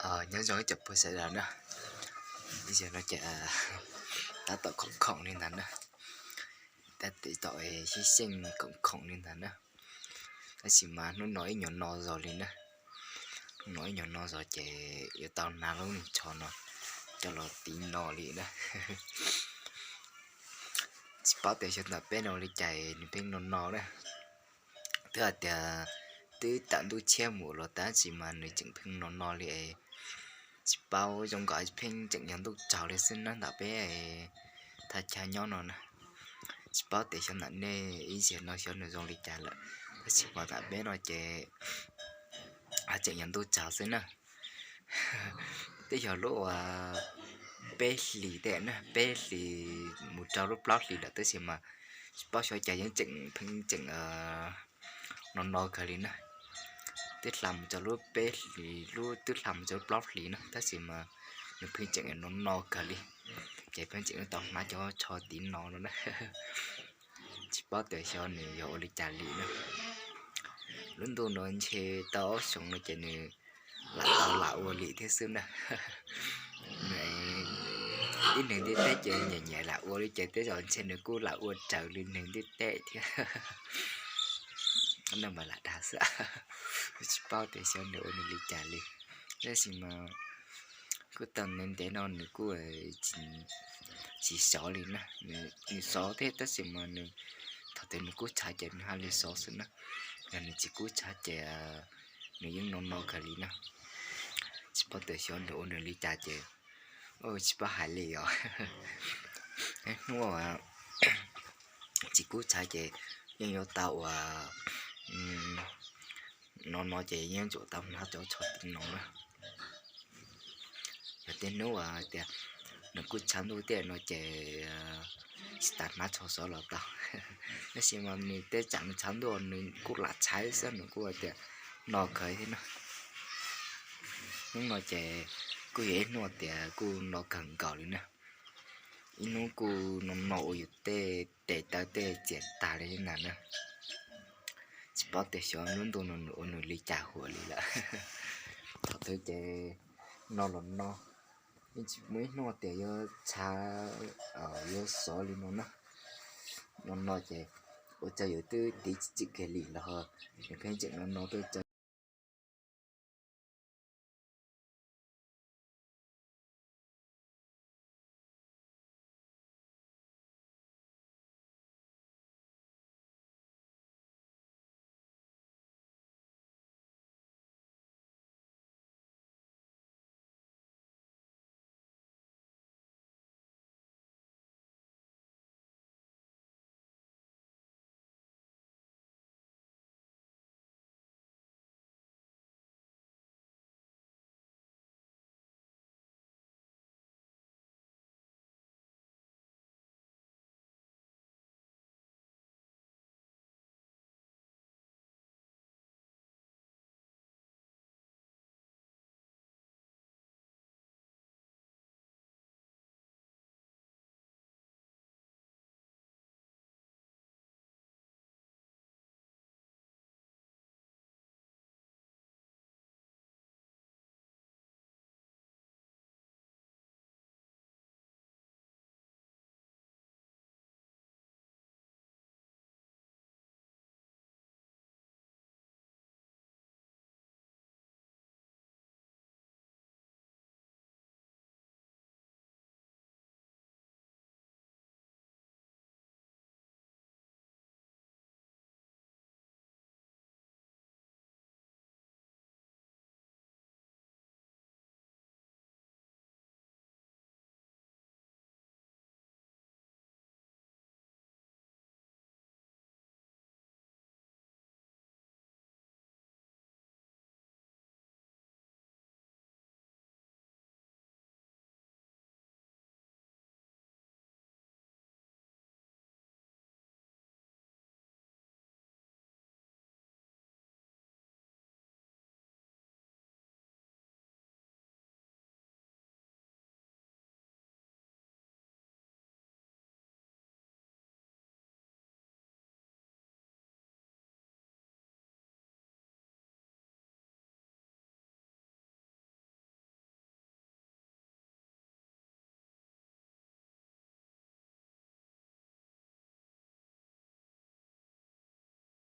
Nyob zoo ib tsoom phooj ywg sawv daws na, ib zaug no ces tab tom khoom khoom li ntawd na, tab tom xyeej xyeej khoom khoom li ntawd na. Tab sis mas hnub no ib nyuag no zog li na, hnub no ib nyuag no zog ces yuav tau hnav lub me tsho no coj los tiv no li na. Tsis paub tias xyov ntawm peb no li cas nws pheej no no na. Twb hais tias twb tawm ntuj tshiab mus los tab sis mas nws tseem pheej no no li. Tsis paub, zoo nkaus pheej tseem yog ntuj tsaus li xwb na ntawm peb thaj chaw nyob no na. Tsis paub tias xyov ntawm nej ib zaug no xyov nws zoo li cas lawm, tab sis mas ntawm peb no ces tseem yog ntuj tsaus xwb na. Twb yog lub uas peb hlis tej na, peb hlis mus rau lub plaub hlis lawm tab sis mas tsis paub xyov cas yeej tseem pheej tseem no no kawg li na. Twb hla mus rau lub peb hlis, lub twb hla mus rau lub plaub hlis na tab sis mas nws pheej tseem no no kawg li. Ces pheej tseem tau hnav cov tsho tiv no no na. Tsis paub tias xyov nws yog ua li cas li na. Lub ntuj no ntshe tau ob xyoos no ces nws lam tau lam ua li thiab xwb na. Ib neeg ntiaj teb ces nyiam nyiam lam ua li ces tej zaum ntshe nws kuj lam ua raws li neeg ntiaj teb thiab. Lam dag xwb, tsis paub tias xyov nws ua nws li cas li. Tab sis mas kuj tau ntev ntev no nws kuj tsis sov li na. Nws sov thiab tab sis mas nws, thaum twg nws kub tshav ces nws haj li sov xwb na. Yog nws tsis kub tshav ces nws yeej no no kawg li na. Tsis paub tias xyov nws ua nws li cas ces tsis paub hais li os. Hnub tsis kub tshav ces yeej yuav tau uas no no ces yeej yuav tsum tau hnav cov tsho tiv no na. Yog tej hnub uas tias nws kuj tshav ntuj tej no ces tsis tas hnav tsho sov los tau. Tab sis mas nws tej tsam nws tshav ntuj nws kuj lam tshav xwb, nws kuj tias no kawg thiab na. Hnub no ces kuj yog ib hnub tias kuj no kawg nkaus li na. Ib hnub kuj no no ua yus tej tes taw tej txias tag li ntag na. Tsis paub tias xyov lub ntuj no nws ua nws li cas huam li lawm. Thaum twg ces no los no, yeej tsis muaj ib hnub tias yuav tshav yuav sov li no na. No no ces ua rau yus twb tiv tsis txim kiag li los nws pheej tseem no no tuaj rau